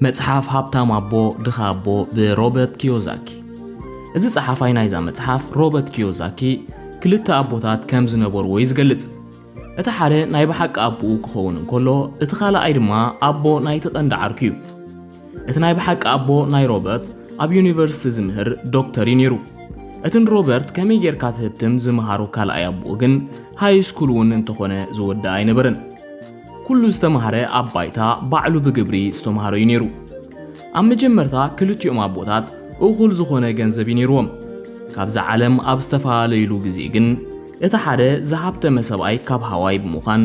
መጽሓፍ ሃብታም ኣቦ ድኻ ኣቦ ብሮበርት ኪዮዛኪ። እዚ ጸሓፋይ ናይዛ መጽሓፍ ሮበርት ኪዮዛኪ ክልተ ኣቦታት ከም ዝነበርዎ እዩ ዝገልጽ። እቲ ሓደ ናይ ብሓቂ ኣቦኡ ክኸውን እንከሎ፣ እቲ ካልኣይ ድማ ኣቦ ናይቲ ቀንዲ ዓርኩ እዩ። እቲ ናይ ብሓቂ ኣቦ ናይ ሮበርት ኣብ ዩኒቨርሲቲ ዝምህር ዶክተር እዩ ነይሩ። እቲ ንሮበርት ከመይ ጌርካ ትህብትም ዝመሃሮ ካልኣይ ኣቦኡ ግን ሃይ ስኩል እውን እንተኾነ ዝወድእ ኣይነበረን። ኩሉ ዝተማህረ ኣብ ባይታ ባዕሉ ብግብሪ ዝተማህሮ እዩ ነይሩ። ኣብ መጀመርታ ክልቲኦም ኣቦታት እኹል ዝኾነ ገንዘብ እዩ ነይርዎም። ካብዛ ዓለም ኣብ ዝተፈላለይሉ ግዜ ግን እቲ ሓደ ዝሃብተመ ሰብኣይ ካብ ሃዋይ ብምዃን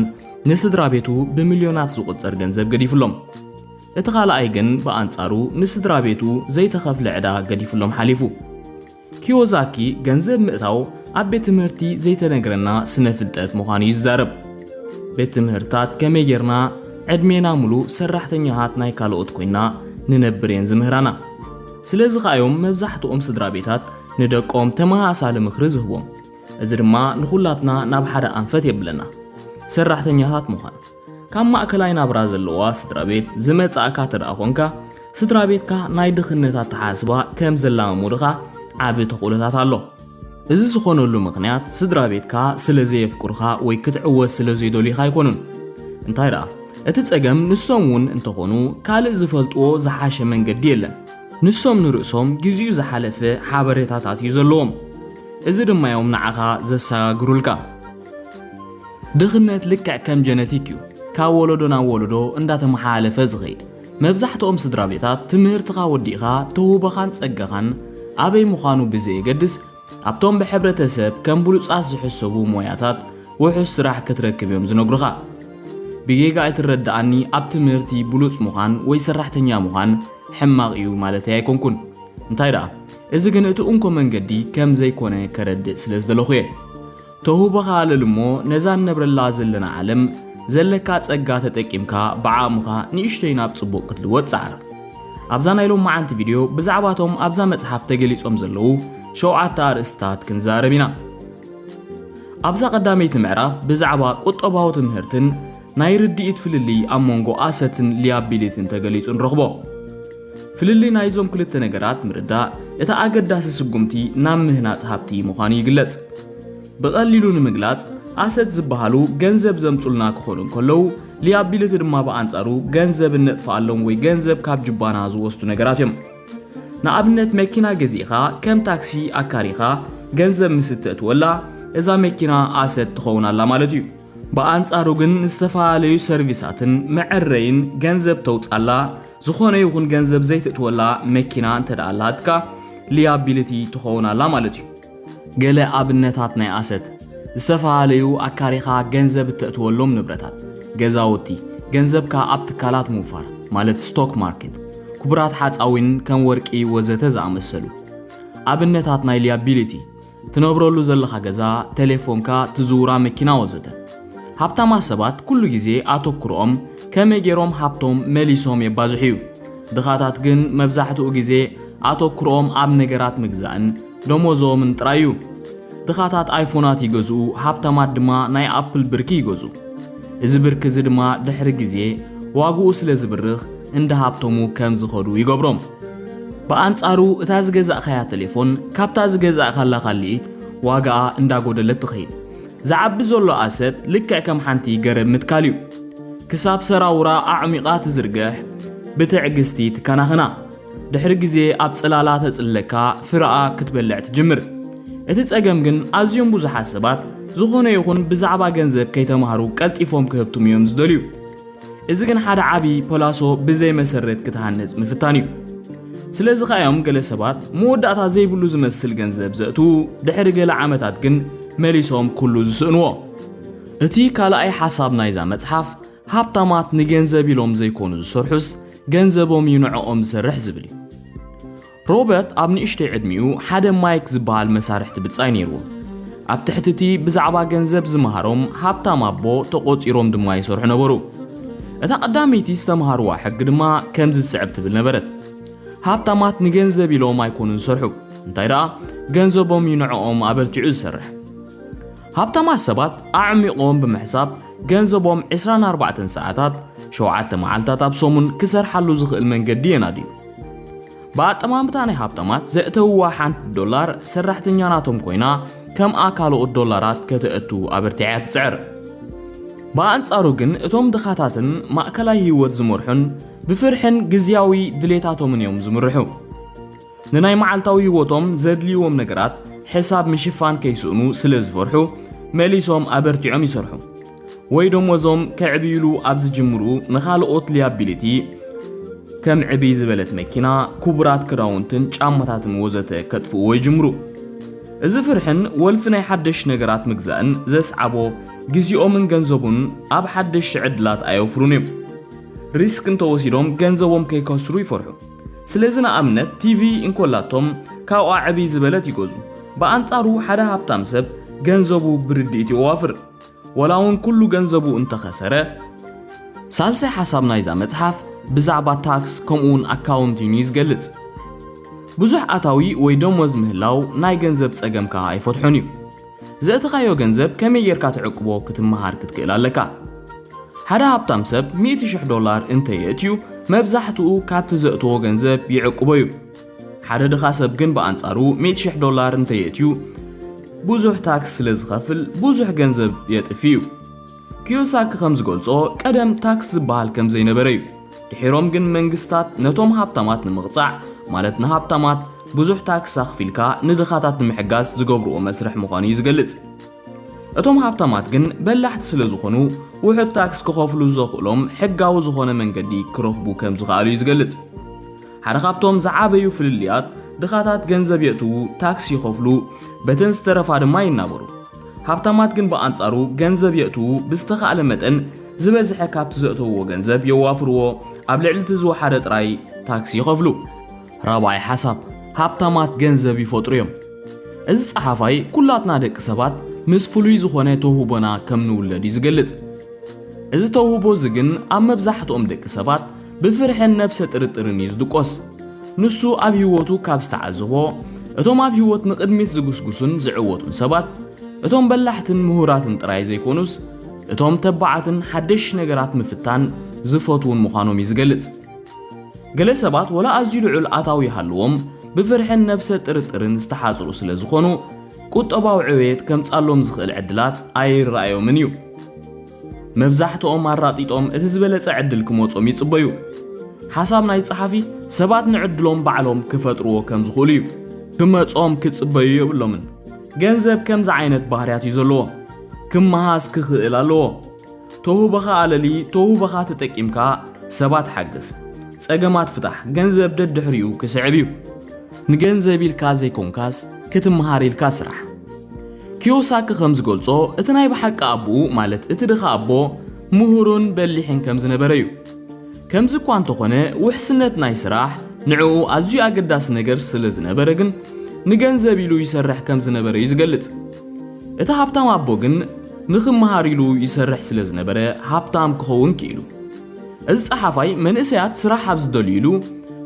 ንስድራ ቤቱ ብሚልዮናት ዝቑጸር ገንዘብ ገዲፍሎም። እቲ ካልኣይ ግን ብኣንጻሩ ንስድራ ቤቱ ዘይተኸፍለ ዕዳ ገዲፍሎም ሓሊፉ። ኪዮዛኪ ገንዘብ ምእታው ኣብ ቤት ትምህርቲ ዘይተነግረና ስነ ፍልጠት ምዃኑ እዩ ዝዛረብ። ቤት ትምህርታት ከመይ ጌርና ዕድሜና ሙሉ ሰራሕተኛታት ናይ ካልኦት ኮይና ንነብር እየን ዝምህራና። ስለዚ ከኣ እዮም መብዛሕትኦም ስድራ ቤታት ንደቆም ተመሳሳሊ ምኽሪ ዝህቦም። እዚ ድማ ንኹላትና ናብ ሓደ ኣንፈት የብለና። ሰራሕተኛታት ምዃን። ካብ ማእከላይ ናብራ ዘለዋ ስድራ ቤት ዝመጻእካ ተደኣ ኾንካ፣ ስድራ ቤትካ ናይ ድኽነት ኣተሓሳስባ ከም ዘላማምዱኻ ዓቢ ተኽእሎታት ኣሎ። እዚ ዝኾነሉ ምኽንያት ስድራ ቤትካ ስለ ዘየፍቅሩኻ ወይ ክትዕወት ስለ ዘይደልዩኻ ኣይኮኑን። እንታይ ደኣ፣ እቲ ጸገም ንሶም እውን እንተኾኑ ካልእ ዝፈልጥዎ ዝሓሸ መንገዲ የለን። ንሶም ንርእሶም ግዜኡ ዝሓለፈ ሓበሬታታት እዩ ዘለዎም። እዚ ድማ እዮም ንዓኻ ዘሰጋግሩልካ። ድኽነት ልክዕ ከም ጀነቲክ እዩ፣ ካብ ወለዶ ናብ ወለዶ እንዳተመሓላለፈ ዝኸይድ። መብዛሕትኦም ስድራ ቤታት ትምህርትኻ ወዲእኻ ተውህቦኻን ጸጋኻን ኣበይ ምዃኑ ብዘየገድስ፣ ኣብቶም ብሕብረተሰብ ከም ብሉጻት ዝሕሰቡ ሞያታት ውሑስ ስራሕ ክትረክብ እዮም ዝነግሩኻ። ብጌጋ ኣይትረድኣኒ፣ ኣብ ትምህርቲ ብሉጽ ምዃን ወይ ሰራሕተኛ ምዃን ሕማቕ እዩ ማለተይ ኣይኮንኩን። እንታይ ደኣ፣ እዚ ግን እቲ እንኮ መንገዲ ከም ዘይኮነ ከረድእ ስለ ዝደለኹ እየ። ተውህቦኻ ኣለል እሞ፣ ነዛ ንነብረላ ዘለና ዓለም ዘለካ ጸጋ ተጠቂምካ ብዓቕምኻ ንእሽተይ ናብ ጽቡቕ ክትልወጥ ጻዕር። ኣብዛ ናይ ሎማዓንቲ ቪድዮ ብዛዕባቶም ኣብዛ መጽሓፍ ተገሊጾም ዘለዉ ሸውዓተ ኣርእስትታት ክንዛረብ ኢና። ኣብዛ ቀዳመይቲ ምዕራፍ ብዛዕባ ቁጠባዊ ትምህርትን ናይ ርድኢት ፍልልይ ኣብ መንጎ ኣሰትን ሊያቢሊትን ተገሊጹ ንረኽቦ። ፍልልይ ናይዞም ክልተ ነገራት ምርዳእ እቲ ኣገዳሲ ስጉምቲ ናብ ምህናጽ ሃብቲ ምዃኑ ይግለጽ። ብቐሊሉ ንምግላጽ፣ ኣሰት ዝበሃሉ ገንዘብ ዘምጹልና ክኾኑ እንከለዉ፣ ሊያቢሊቲ ድማ ብኣንጻሩ ገንዘብ እነጥፍኣሎም ወይ ገንዘብ ካብ ጅባና ዝወስዱ ነገራት እዮም። ንኣብነት መኪና ገዚእኻ ከም ታክሲ ኣካሪኻ ገንዘብ ምስ እተእትወላ፣ እዛ መኪና ኣሰት ትኸውን ኣላ ማለት እዩ። ብኣንጻሩ ግን ንዝተፈላለዩ ሰርቪሳትን መዐረይን ገንዘብ ተውጻላ፣ ዝኾነ ይኹን ገንዘብ ዘይትእትወላ መኪና እንተ ደኣ ኣላትካ ሊያቢሊቲ ትኸውን ኣላ ማለት እዩ። ገለ ኣብነታት ናይ ኣሰት፣ ዝተፈላለዩ ኣካሪኻ ገንዘብ እተእትወሎም ንብረታት፣ ገዛውቲ፣ ገንዘብካ ኣብ ትካላት ምውፋር ማለት ስቶክ ማርኬት፣ ክቡራት ሓፃዊን ከም ወርቂ ወዘተ ዝኣመሰሉ። ኣብነታት ናይ ሊያቢሊቲ፣ ትነብረሉ ዘለኻ ገዛ፣ ቴሌፎንካ፣ ትዝውራ መኪና ወዘተ። ሃብታማት ሰባት ኩሉ ግዜ ኣተኩሮኦም ከመይ ገይሮም ሃብቶም መሊሶም የባዝሑ እዩ። ድኻታት ግን መብዛሕትኡ ግዜ ኣተኩሮኦም ኣብ ነገራት ምግዛእን ደሞዞምን ጥራይ እዩ። ድኻታት ኣይፎናት ይገዝኡ፣ ሃብታማት ድማ ናይ ኣፕል ብርኪ ይገዝኡ። እዚ ብርኪ እዚ ድማ ድሕሪ ግዜ ዋግኡ ስለ ዝብርኽ እንዳ ሃብተሙ ከም ዝኸዱ ይገብሮም። ብኣንጻሩ እታ ዝገዛእካያ ቴሌፎን ካብታ ዝገዛእካላ ካልኢት ዋጋኣ እንዳጎደለት ትኸይድ። ዝዓቢ ዘሎ ኣሰት ልክዕ ከም ሓንቲ ገረብ ምትካል እዩ። ክሳብ ሰራውራ ኣዕሚቓ ትዝርግሕ ብትዕግስቲ ትከናኸና። ድሕሪ ግዜ ኣብ ጽላላ ተጽልለካ ፍረኣ ክትበልዕ ትጅምር። እቲ ጸገም ግን ኣዝዮም ብዙሓት ሰባት ዝኾነ ይኹን ብዛዕባ ገንዘብ ከይተማህሩ ቀልጢፎም ክህብትሙ እዮም ዝደልዩ። እዚ ግን ሓደ ዓቢ ፖላሶ ብዘይ መሰረት ክትሃንጽ ምፍታን እዩ። ስለዚ ከኣ እዮም ገለ ሰባት መወዳእታ ዘይብሉ ዝመስል ገንዘብ ዘእትዉ፣ ድሕሪ ገለ ዓመታት ግን መሊሶም ኩሉ ዝስእንዎ። እቲ ካልኣይ ሓሳብ ናይዛ መጽሓፍ፣ ሃብታማት ንገንዘብ ኢሎም ዘይኮኑ ዝሰርሑስ ገንዘቦም እዩ ንዕኦም ዝሰርሕ ዝብል እዩ። ሮበርት ኣብ ንእሽተይ ዕድሚኡ ሓደ ማይክ ዝበሃል መሳርሕቲ ብጻይ ነይርዎ። ኣብ ትሕቲ እቲ ብዛዕባ ገንዘብ ዝመሃሮም ሃብታም ኣቦ ተቖጺሮም ድማ ይሰርሑ ነበሩ። እታ ቀዳመይቲ ዝተምሃርዋ ሕጊ ድማ ከምዚ ዝስዕብ ትብል ነበረት። ሃብታማት ንገንዘብ ኢሎም ኣይኮኑን ዝሰርሑ፣ እንታይ ደኣ ገንዘቦም እዩ ንዕኦም ኣበርቲዑ ዝሰርሕ። ሃብታማት ሰባት ኣዕሚቖም ብምሕሳብ ገንዘቦም ዕስራን ኣርባዕተን ሰዓታት፣ ሸውዓተ መዓልታት ኣብ ሰሙን ክሰርሓሉ ዝኽእል መንገዲ የናድዩ። ብኣጠማምታ ናይ ሃብታማት ዘእተውዋ ሓንቲ ዶላር ሰራሕተኛ ናቶም ኮይና ከምኣ ካልኦት ዶላራት ከተእቱ ኣበርቲዓ እያ ትጽዕር። ብኣንጻሩ ግን እቶም ድኻታትን ማእከላይ ህይወት ዝመርሑን ብፍርሕን ግዝያዊ ድሌታቶምን እዮም ዝምርሑ። ንናይ መዓልታዊ ህይወቶም ዘድልይዎም ነገራት ሕሳብ ምሽፋን ከይስእኑ ስለ ዝፈርሑ መሊሶም ኣበርቲዖም ይሰርሑ። ወይ ደሞዞም ከዕብይሉ ኣብ ዝጅምሩ ንኻልኦት ሊያቢሊቲ ከም ዕብይ ዝበለት መኪና፣ ክቡራት ክዳውንትን ጫማታትን ወዘተ ከጥፍእዎ ይጅምሩ። እዚ ፍርሕን ወልፊ ናይ ሓደሽ ነገራት ምግዛእን ዘስዓቦ ግዜኦምን ገንዘቡን ኣብ ሓደሽ ዕድላት ኣየውፍሩን እዮም። ሪስክ እንተወሲዶም ገንዘቦም ከይከስሩ ይፈርሑ። ስለዚ ንኣብነት ቲቪ እንኮላቶም ካብኣ ዕብይ ዝበለት ይገዙ። ብኣንጻሩ ሓደ ሃብታም ሰብ ገንዘቡ ብርድኢት የዋፍር። ወላ እውን ኩሉ ገንዘቡ እንተኸሰረ፣ ሳልሳይ ሓሳብ ናይዛ መጽሓፍ ብዛዕባ ታክስ ከምኡውን ኣካውንቲንግ እዩ ዝገልጽ። ብዙሕ ኣታዊ ወይ ደሞዝ ምህላው ናይ ገንዘብ ጸገምካ ኣይፈትሖን እዩ። ዘእተኻዮ ገንዘብ ከመይ ጌርካ ትዕቅቦ ክትመሃር ክትክእል ኣለካ። ሓደ ሃብታም ሰብ ሚእቲ ሽሕ ዶላር እንተየእትዩ መብዛሕትኡ ካብቲ ዘእተዎ ገንዘብ ይዕቅቦ እዩ። ሓደ ድኻ ሰብ ግን ብኣንጻሩ ሚእቲ ሽሕ ዶላር እንተየእትዩ ብዙሕ ታክስ ስለ ዝኸፍል ብዙሕ ገንዘብ የጥፊ እዩ። ኪዮሳኪ ከም ዝገልጾ ቀደም ታክስ ዝበሃል ከም ዘይነበረ እዩ። ድሒሮም ግን መንግስታት ነቶም ሃብታማት ንምቕጻዕ ማለት ንሃብታማት ብዙሕ ታክስ ኣኽፊልካ ንድኻታት ንምሕጋዝ ዝገብርዎ መስርሕ ምዃኑ እዩ ዝገልጽ። እቶም ሃብታማት ግን በላሕቲ ስለ ዝኾኑ ውሑድ ታክስ ክኸፍሉ ዘኽእሎም ሕጋዊ ዝኾነ መንገዲ ክረኽቡ ከም ዝኸኣሉ እዩ ዝገልጽ። ሓደ ካብቶም ዝዓበዩ ፍልልያት ድኻታት ገንዘብ የእትዉ ታክስ ይኸፍሉ በተን ዝተረፋ ድማ ይናበሩ። ሃብታማት ግን ብኣንጻሩ ገንዘብ የእትዉ ብዝተኻእለ መጠን ዝበዝሐ ካብቲ ዘእተውዎ ገንዘብ የዋፍርዎ ኣብ ልዕሊ እቲ ዝወሓደ ጥራይ ታክስ ይኸፍሉ። ራብዓይ ሓሳብ ሃብታማት ገንዘብ ይፈጥሩ እዮም። እዚ ጸሓፋይ ኩላትና ደቂ ሰባት ምስ ፍሉይ ዝኾነ ተውህቦና ከም ንውለድ እዩ ዝገልጽ። እዚ ተውህቦ እዚ ግን ኣብ መብዛሕትኦም ደቂ ሰባት ብፍርሕን ነብሰ ጥርጥርን እዩ ዝድቆስ። ንሱ ኣብ ህይወቱ ካብ ዝተዓዘቦ እቶም ኣብ ህይወት ንቕድሚት ዝጉስጉሱን ዝዕወቱን ሰባት እቶም በላሕትን ምሁራትን ጥራይ ዘይኮኑስ እቶም ተባዓትን ሓደሽ ነገራት ምፍታን ዝፈትውን ምዃኖም እዩ ዝገልጽ። ገለ ሰባት ወላ ኣዝዩ ልዑል ኣታዊ ይሃልዎም ብፍርሕን ነብሰ ጥርጥርን ዝተሓጽሩ ስለ ዝኾኑ ቁጠባዊ ዕቤት ከምጻሎም ዝኽእል ዕድላት ኣይረኣዮምን እዩ። መብዛሕትኦም ኣራጢጦም እቲ ዝበለጸ ዕድል ክመጾም ይጽበዩ። ሓሳብ ናይ ጸሓፊ ሰባት ንዕድሎም ባዕሎም ክፈጥርዎ ከም ዝኽእሉ እዩ። ክመጾም ክጽበዩ የብሎምን። ገንዘብ ከምዚ ዓይነት ባህርያት እዩ ዘለዎ። ክመሃዝ ክኽእል ኣለዎ። ተውህቦኻ ኣለሊ፣ ተውህቦኻ ተጠቂምካ ሰባት ሓግዝ። ጸገማት ፍታሕ፣ ገንዘብ ደድሕሪኡ ክስዕብ እዩ። ንገንዘብ ኢልካ ዘይኮንካስ ክትመሃር ኢልካ ስራሕ። ኪዮሳኪ ከም ዝገልጾ እቲ ናይ ብሓቂ ኣቦኡ ማለት እቲ ድኻ ኣቦ ምሁሩን በሊሕን ከም ዝነበረ እዩ። ከምዚ እኳ እንተኾነ ውሕስነት ናይ ስራሕ ንዕኡ ኣዝዩ ኣገዳሲ ነገር ስለ ዝነበረ ግን ንገንዘብ ኢሉ ይሰርሕ ከም ዝነበረ እዩ ዝገልጽ። እቲ ሃብታም ኣቦ ግን ንኽመሃር ኢሉ ይሰርሕ ስለ ዝነበረ ሃብታም ክኸውን ክኢሉ። እዚ ጸሓፋይ መንእሰያት ስራሕ ኣብ ዝደልዩሉ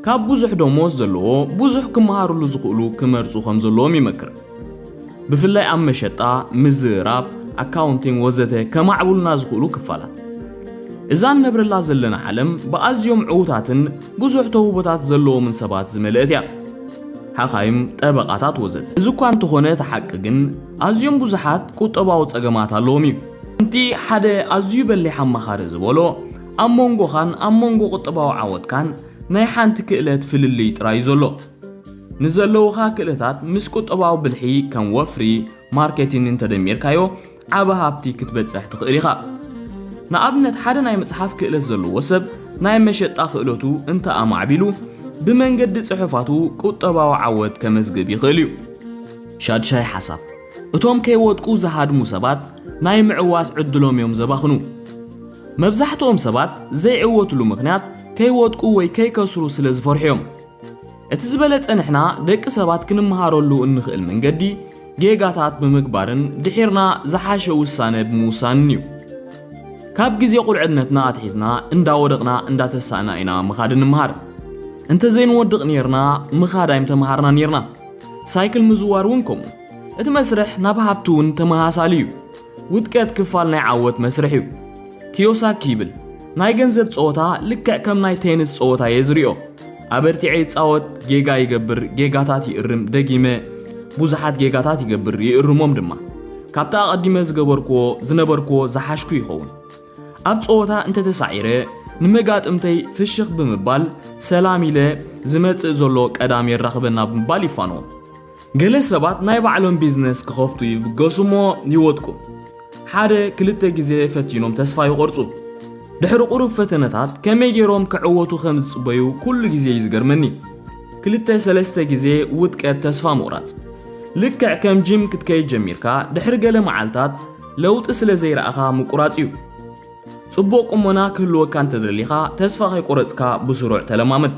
ካብ ብዙሕ ደሞዝ ዘለዎ ብዙሕ ክመሃርሉ ዝኽእሉ ክመርጹ ከም ዘለዎም ይመክር። ብፍላይ ኣብ መሸጣ፣ ምዝራብ፣ ኣካውንቲንግ ወዘተ ከማዕብሉና ዝኽእሉ ክፋላት። እዛ ንነብረላ ዘለና ዓለም ብኣዝዮም ዕዉታትን ብዙሕ ተውህቦታት ዘለዎምን ሰባት ዝመልአት እያ። ሓኻይም፣ ጠበቓታት ወዘተ። እዚ እኳ እንተኾነ እቲ ሓቂ ግን ኣዝዮም ብዙሓት ቁጠባዊ ጸገማት ኣለዎም እዩ። ከምቲ ሓደ ኣዝዩ በሊሕ ኣማኻሪ ዝበሎ ኣብ መንጎኻን ኣብ መንጎ ቁጠባዊ ዓወትካን ናይ ሓንቲ ክእለት ፍልልይ ጥራይ እዩ ዘሎ። ንዘለውኻ ክእለታት ምስ ቁጠባዊ ብልሒ ከም ወፍሪ፣ ማርኬቲንግ እንተደሚርካዮ ዓቢ ሃብቲ ክትበጽሕ ትኽእል ኢኻ። ንኣብነት ሓደ ናይ ምጽሓፍ ክእለት ዘለዎ ሰብ ናይ መሸጣ ክእለቱ እንተ ኣማዕቢሉ ብመንገዲ ጽሑፋቱ ቁጠባዊ ዓወት ከመዝግብ ይኽእል እዩ። ሻድሻይ ሓሳብ እቶም ከይወድቁ ዝሃድሙ ሰባት ናይ ምዕዋት ዕድሎም እዮም ዘባኽኑ። መብዛሕትኦም ሰባት ዘይዕወትሉ ምኽንያት ከይወድቁ ወይ ከይከስሩ ስለ ዝፈርሑ እዮም። እቲ ዝበለጸ ንሕና ደቂ ሰባት ክንመሃረሉ እንኽእል መንገዲ ጌጋታት ብምግባርን ድሒርና ዝሓሸ ውሳነ ብምውሳንን እዩ። ካብ ግዜ ቁልዕነትና ኣትሒዝና እንዳወደቕና እንዳተሳእና ኢና ምኻድ እንምሃር። እንተዘይንወድቕ ኔርና ምኻድ ኣይምተምሃርና ኔርና። ሳይክል ምዝዋር እውን ከምኡ። እቲ መስርሕ ናብ ሃብቲ እውን ተመሳሳሊ እዩ። ውድቀት ክፋል ናይ ዓወት መስርሕ እዩ። ኪዮሳኪ ይብል፣ ናይ ገንዘብ ጸወታ ልክዕ ከም ናይ ቴንስ ጸወታ እየ ዝሪኦ። ኣበርቲዐ ይጻወት፣ ጌጋ ይገብር፣ ጌጋታት ይእርም፣ ደጊመ ብዙሓት ጌጋታት ይገብር፣ ይእርሞም ድማ። ካብቲ ኣቐዲመ ዝገበርክዎ ዝነበርክዎ ዝሓሽኩ ይኸውን። ኣብ ጸወታ እንተተሳዒረ፣ ንመጋጥምተይ ፍሽኽ ብምባል፣ ሰላም ኢለ፣ ዝመጽእ ዘሎ ቀዳም የራኽበና ብምባል ይፋንዎም። ገለ ሰባት ናይ ባዕሎም ቢዝነስ ክኸፍቱ ይብገሱ እሞ ይወድቁ። ሓደ ክልተ ግዜ ፈቲኖም ተስፋ ይቖርጹ። ድሕሪ ቁሩብ ፈተነታት ከመይ ገይሮም ክዕወቱ ከም ዝጽበዩ ኩሉ ግዜ እዩ ዝገርመኒ። ክልተ ሰለስተ ግዜ ውድቀት፣ ተስፋ ምቑራጽ። ልክዕ ከም ጂም ክትከይድ ጀሚርካ ድሕሪ ገለ መዓልታት ለውጢ ስለ ዘይረኣኻ ምቁራጽ እዩ። ጽቡቕ ቁመና ክህልወካ እንተደሊኻ ተስፋ ከይቆረጽካ ብስሩዕ ተለማመድ።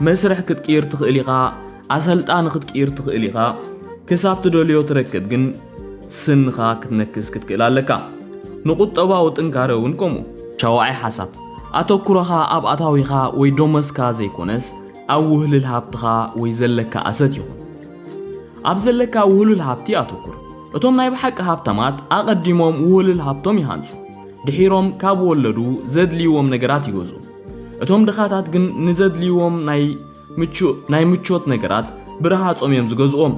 መስርሕ ክትቅይር ትኽእል ኢኻ፣ ኣሰልጣኒ ክትቅይር ትኽእል ኢኻ። ክሳብ ትደልዮ ትረክብ ግን ስንኻ ክትነክስ ክትክእል ኣለካ። ንቁጠባዊ ጥንካረ እውን ከምኡ። ሻውዓይ ሓሳብ፣ ኣተኩሮኻ ኣብ ኣታዊኻ ወይ ደሞዝካ ዘይኮነስ ኣብ ውህልል ሃብትኻ ወይ ዘለካ ኣሰት ይኹን። ኣብ ዘለካ ውህሉል ሃብቲ ኣተኩር። እቶም ናይ ብሓቂ ሃብታማት ኣቐዲሞም ውህሉል ሃብቶም ይሃንጹ። ድሒሮም ካብ ወለዱ ዘድልይዎም ነገራት ይገዝኡ። እቶም ድኻታት ግን ንዘድልይዎም ናይ ምቹ-፣ ናይ ምቾት ነገራት ብረሃጾም እዮም ዝገዝኦም።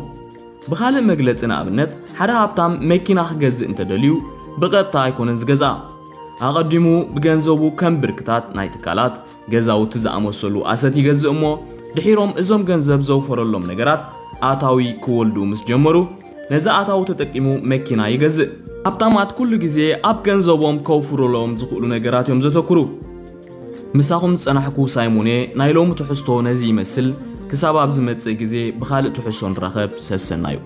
ብኻልእ መግለጺ፣ ንኣብነት፣ ሓደ ሃብታም መኪና ክገዝእ እንተደልዩ ብቐጥታ ኣይኮነን ዝገዝኣ። ኣቐዲሙ ብገንዘቡ ከም ብርክታት ናይ ትካላት፣ ገዛውቲ ዝኣመሰሉ ኣሰት ይገዝእ እሞ፣ ድሒሮም እዞም ገንዘብ ዘውፈረሎም ነገራት ኣታዊ ክወልዱ ምስ ጀመሩ፣ ነዚ ኣታዊ ተጠቂሙ መኪና ይገዝእ። ሃብታማት ኩሉ ግዜ ኣብ ገንዘቦም ከውፍሩሎም ዝኽእሉ ነገራት እዮም ዘተኩሩ። ምሳኹም ዝጸናሕኩ ሳይሞኔ፣ ናይ ሎሚ ትሕዝቶ ነዚ ይመስል። ክሳብ ኣብ ዝመጽእ ግዜ ብኻልእ ትሕዝቶ ንራኸብ። ሰሰናዩ።